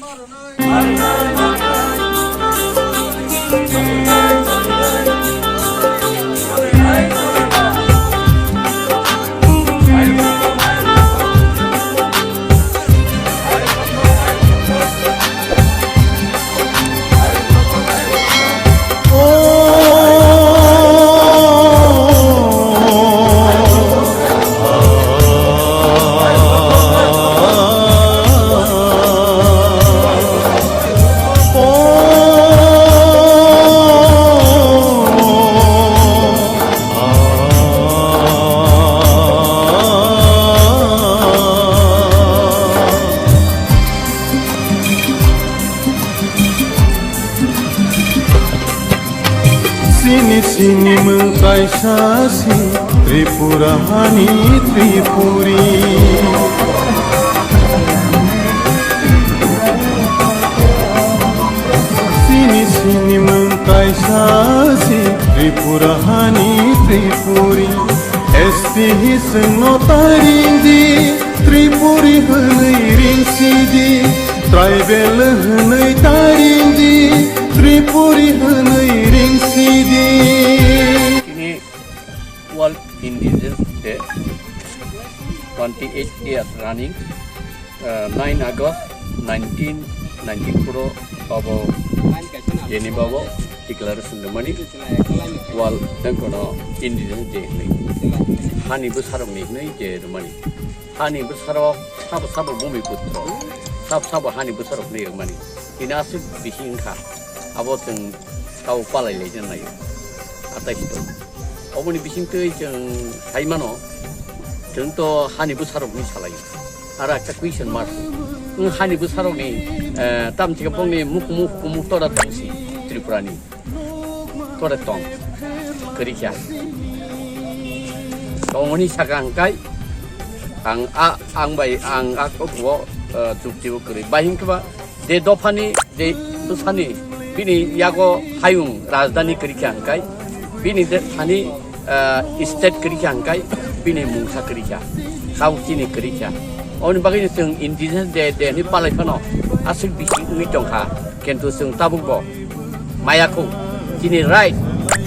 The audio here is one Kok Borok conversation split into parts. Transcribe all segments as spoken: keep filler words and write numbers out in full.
Sini sini mwng kaisa si Tripura hani Tripuri. Sini sini mwng kaisa si Tripura hani Tripuri. S T hi sengno taring di, Tripuri hwnwi ring sidi, tribal hwnwi taring di, Tripuri hwnwi ring sidi. Tini World Indigenous Day, twenty eight years running, uh, nine August nineteen ninety-four o abo Geneva o declaration rwmani World, engkono Indigenous Day hwnwi. Hani bwsarokni hwnwi je rwmani. Hani bwsarok sabo sabo bumi putro, sabo sabo hani bwsarok hwnwi rwmani. Tini aswk bisi wngkha, abo chwng tabuk palai laina naio. Atai si to. Oboni bisingtwi chwng sai mano, chwng to hani bwsarok hwnwi salai. Aro ekta question mark. Wng hani bwsarokni, eh, tamchika bongni mukmuk hukumu tora tongsi Tripurani. Tora tong. Kwrwi kha. Tongmani saka hwnkhe ang a, ang bai ang a kok bo, eh, chukti bo kwrwi. Bahing khe ba je dophani, je bwsani, bini yago hayung rajdhani kwrwi kha hwnkhe, bini de thani, ah, state kwrwi kha hwnkhe, bini mungsa kwrwi kha, kau chini kwrwi kha. Oboni bagwi chwng Indigenous Day, Day ni palai phano aswk bisi wngwi tongkha, kintu chwng tabukbo maya khu, chini right,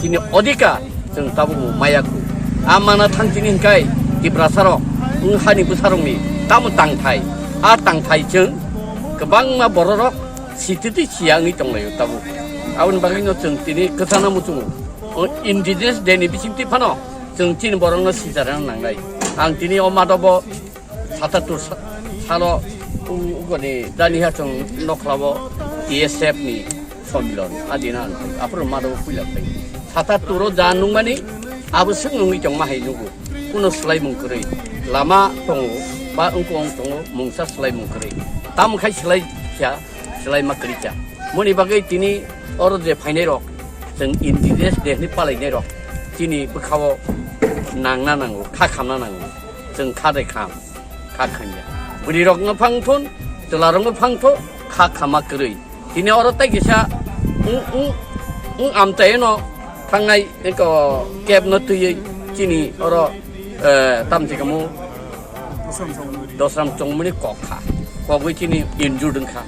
chini odhikar, chwng tabukbo maya khu. A mana thang chini hwnkhe Tiprasarok, wng hani bwsarokni tamo tangthai, a tangthai chwng kwbangma bororok sititwi siya wngwi tonglaio tabuk. Aboni bagwino chwng tini kwchana muchungo. O Indigenous Day ni bisingtwi phano chwng chini borokno sijarna nangnai. Ang tini o madobo satattur sa-, salo u-, ugoni daniha chwng nokhlao T S F ni sommilon adina ang aphuru madobo puila phai. Satattur o ja nungmani abo swk nungwi tongma hai nugo. Kuno swlaimung kwrwi. Lama tongo, ba wngkong tongo, mungsa swlaimung kwrwi. Tamo khai swlai kha, swlaima kwrwi kha. Moni bagwi tini oro je phainai rok, chwng Indigenous Day hwnwi palainai rok, chini bwkhao nangna nango, kha khamna nango. Chwng kha de kham, kha khamya. Bwrwi rokno phang thun, chwla rokno phang tho, kha khama kwrwi. Tini oro tai kisa, ung, ung, ung amtai no thangnai eko cab no twiwi chini oro, eh, tamsi kamu dosram chongmani kok kha. Kogwi chini injured wngkha.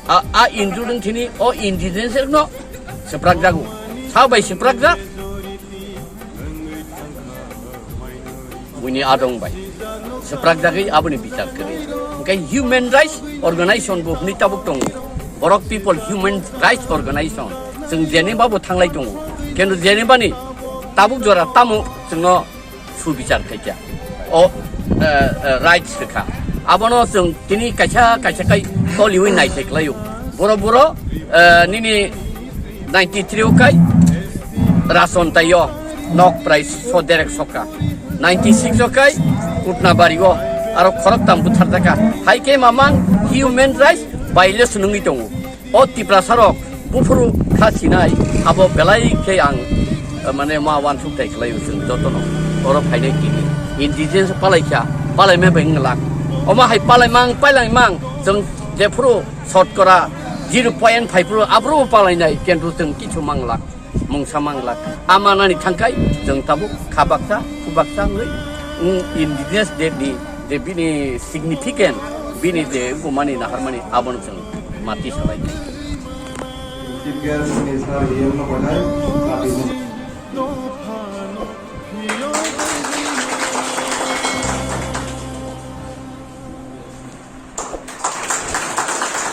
A, a injured wng chini o indigenous no swprak jago. Sa bai swprak jak? Buini adong bai. Swprak jagwi aboni bichar kwrwi. Hwnkhe human rights organization bo hwnwi tabuk tongo. Borok people human rights organization. Chwng Geneva bo thanglai tongo. Kintu Geneva ni tabuk jora tamo chwngno subichar khaikha. O, eh, eh, rights rwkha. Abono chwng tini kaisa kaisa khai toliwi naithai khlaio. Boro boro, eh, nini ninety three o khai Rason taio nok prai so derek soka. Ninety six o khai Kutnabari o aro khoroktham butharjakha. Hai khe mamang human rights violation wngwi tongo. O Tiprasa rok buphuru kha sinai abo belai khe ang, eh, mane ma wansuk thai khlaio chwng jotono. Oro phainai tini indigenous palaikha, palaimai bai wng lak. Omo hai palaimang, pailaimang chwng jephuru sotkora zero point five phuru aphuru palainai kintu chwng kichu mang lak, mungsa mang lak. Ama nani thangkai chwng tabuk kha baksa, khu baksa wngwi, mm, indigenous day ni je bini significant, bini je wngmani naharmani abono chwng Mati salai. Chief guest ni sir E M no koinai, mati.